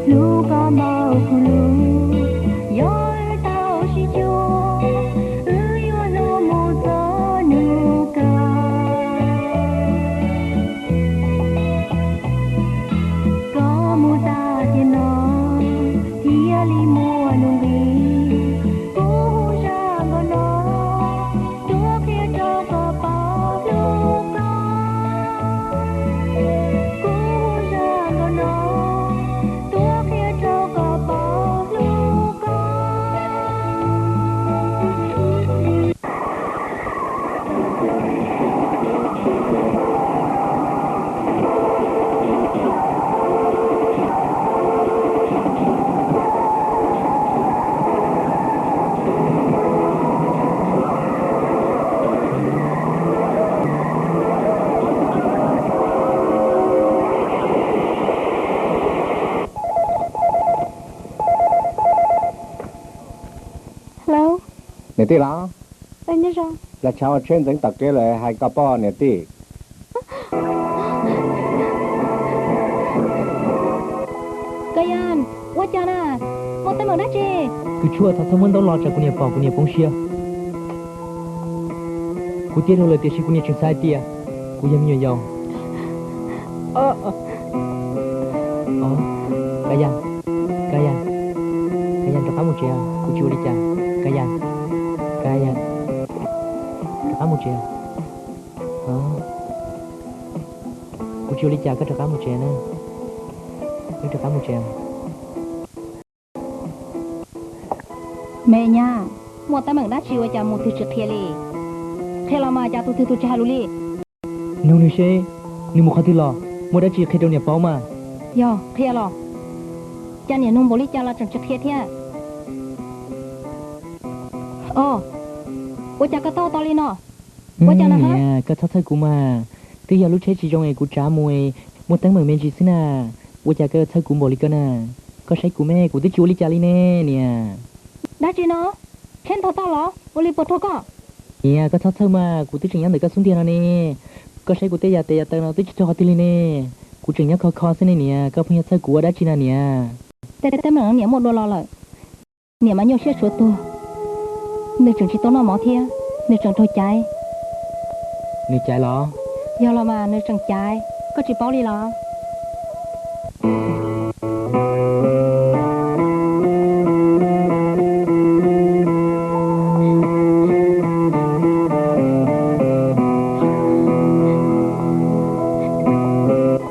Hlub koj npaum kuv hlub, yog wb tau sib cuag, wb yuav hlub mus txog nub kawg. Koj mus tag tiam no, thiaj li muaj nuj nqis. Kuv hu zaj nkauj no, tuaj qhia rau koj paub hlub koj. Kuv hu zaj nkauj no, tuaj qhia rau koj paub hlub koj. Hello. Niam tij los? Nyob zoo. Los tshav ua tsheb ntxeev tom kev lawm, hais koj poj niam tij. Koj Yaj, ua cas na? Muaj teeb meem dab tsi? Kws tshuaj, thov txhob muab ntaub los tsam kuv niam pom kuv niam poob siab. Kuv tiag dhau lawm tiam sis kuv niam tseem xav hais tias kuv yog me nyuam yaus. Koj Yaj, Koj Yaj, Koj Yaj, rov qab mus tsev, kuv tsis ua li cas. Koj Yaj, Koj Yaj, rov qab mus tsev. Kuv tsis ua li cas, koj rov qab mus tsev na. Wb rov qab mus tsev. Me nyab, muaj teeb meem dab tsi ua cas mus twg tsis qhia li? Qhia los mas, cas tus twg tus tsis hais lus li? Nug nws seb nws mus qhov twg los, muaj dab tsi qhia rau niam paub mas. Yog qhia los, cas niam nug npaum li cas los tseem tsis qhia thiab. Os, ua cas koj taub tau li no? Ua cas na? Niam, koj txhob txhawj kuv mas, twb yog lub tsheb tsis zoo es kuv tsav mus, muaj teeb meem me ntsis xwb na. Ua cas koj yuav txhawj kuv npaum li ko na? Koj saib kuv me, kuv twb tsis ua li cas li ne niam. Dab tsi no? Tsheb ntog toj los ua li puas raug koj? Niam, koj txhob txhawj mas, kuv twb tseem nyob ntawm koj xub ntiag no ne. Koj saib kuv tej yam tes yam taw no twb tsis raug qhov twg li ne. Kuv tseem nyob khov kho xwb ne niam, koj pheej yuav txhawj kuv ua dab tsi na niam? Tej teeb meem niam muaj dua los lawm. Niam mas nyuaj siab suav tuag, nws tseem tsis tau noj mov thiab, nws tseem raug caiv. Nws caiv los? Yog los mas, nws tseem caiv, koj tsis paub li los?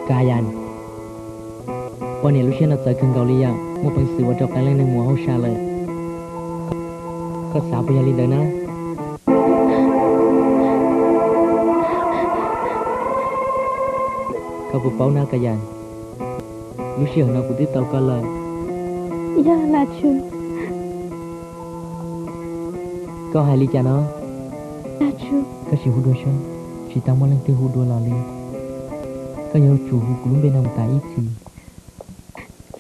Koj Yaj, poj niam lub siab no txawv kawg nkaus li yom, muaj peev xwm ua rau qee leej neeg mus hauj sam lawm. Koj xav puas yog li ntawd na? Koj puas paub na Koj Yaj, lub sij hawm no kuv twb tau koj lawm. Yog Laj Tsu. Koj hais li cas no? Laj Tsu. Koj sim hu dua saib, tsis tau muaj leej twg hu dua los li. Koj yuav tsum hu kuv lub npe no mus tas ib txhis.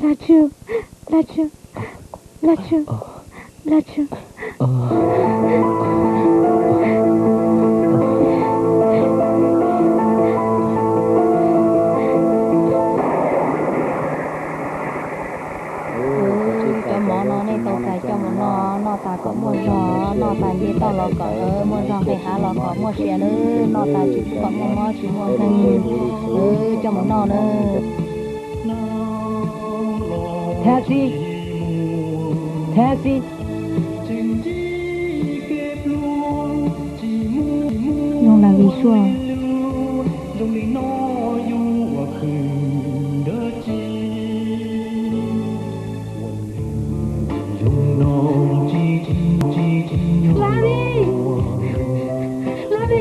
Laj Tsu, Laj Tsu, Laj Tsu, Laj Tsu. Cov mov no nej tau txais coj mus noj, noj tas kom muaj zog, noj tas nce toj los kom muaj zog, nqis hav los kom muaj sia nawb, noj tas kom muaj mob tsis muaj nkeeg, coj mus noj nawb. Thab xib, thab xib. Zoo las Visual. Lavi, Lavi.